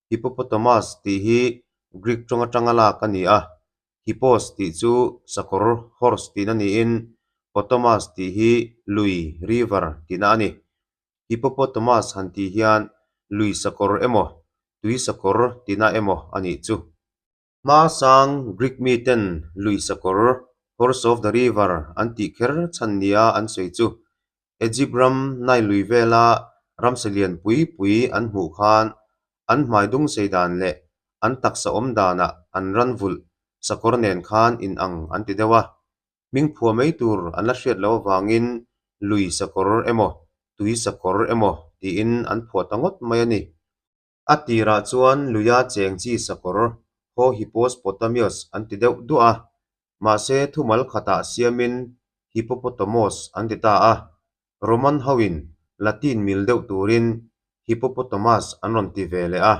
Hippopotamus tih hi greek tawng atanga lak a ni a hippos tih chu sakawr horse tihna niin potamus tih hi lui river tihna a ni hippopotamus han tih hian lui sakawr emaw tui sakawr tihna emaw a nih chu. Hmasang greek mi ten lui sakawr horse of the river an tih kher chhan nia an sawi chu Egypt ram Nile lui vela ramsa lian pui pui an hmuh khan an hmai dung sei dan leh an taksa awm danah an ran vulh sakawr nen khan in ang an ti deuh a hming phuah mai tur an la hriat loh avangin lui sakawr emaw tui sakawr emaw tiin an phuah ta ngawt mai a ni. A tirah chuan luia cheng chi sakawr haw hippos potamius an ti deuh duah a mahse thumal khatah siamin hippopotamus an ti ta a Roman hoin Latin mil deuh turin hippopotamus an rawn ti ve leh a.